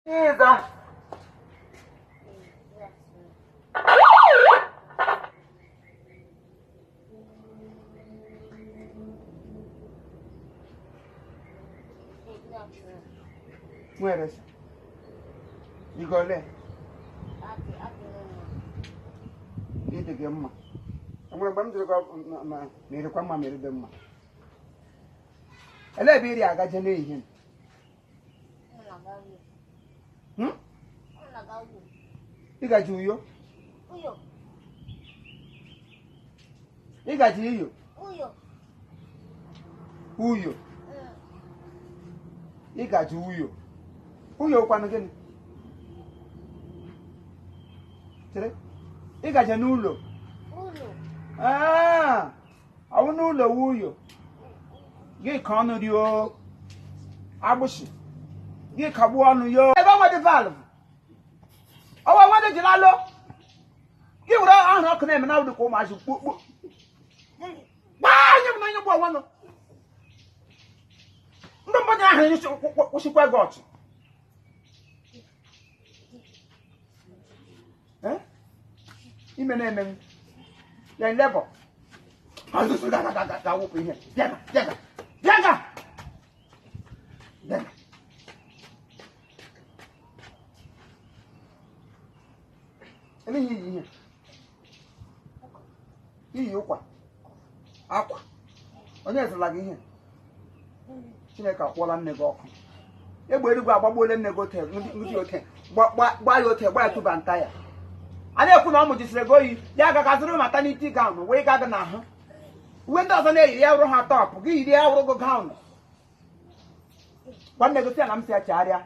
Ịza. Nwere igole ịdị gị mma. Enwere mgbe m jụrụ gị ma ịrịkwa mma ma ịrị mma. Elee ebe iri agaje n'ehihie? Ịgaji Uyo? Ịgaji Iyo? Uyo. Ịgaji Uyo. Uyo kwanụ gịnị? Chere. Ịgaje n'ụlọ. Ọwụ n'ụlọ wu Uyo. Gị ka ọnụ rio agbụshị. Gị kagbuo ọnụ yo. Ebe ọnwa dị valve. Ọwa nwa dị jiri alụ. Gị were ahụrụ ọkụ na-eme na ụdị ka ụmụazị kpukpu. Gbaa anya m n'anya gbuo onwe nụ. Ndị mmadụ ahụ kwụsịkwa gị ọchị. Ime na-eme m. Ya lebọ. Ga-awụpụ ihe. Bịa bịa bịa bịa. Bịa. Eleghị iyi ihe. Iyi ụkwa. Akwa. Onye zụla gị ihe? Chineke akwụọla nne gị ọkụ. Egbe eluigwe agbagbuola nne gị ote ndị ote gbaa ya ote gbaa ya tụba nta ya. A na-ekwu na ọ mụjisiri gị oyi ya agaghị azụrụ maternity gown wee gaa gị n'ahụ. Uwe ndị ọzọ na-eyiri ya wụrụ ha top gị yiri ya wụrụ gị gown. Gwa nne gị sị ya na m si ya chegharịa.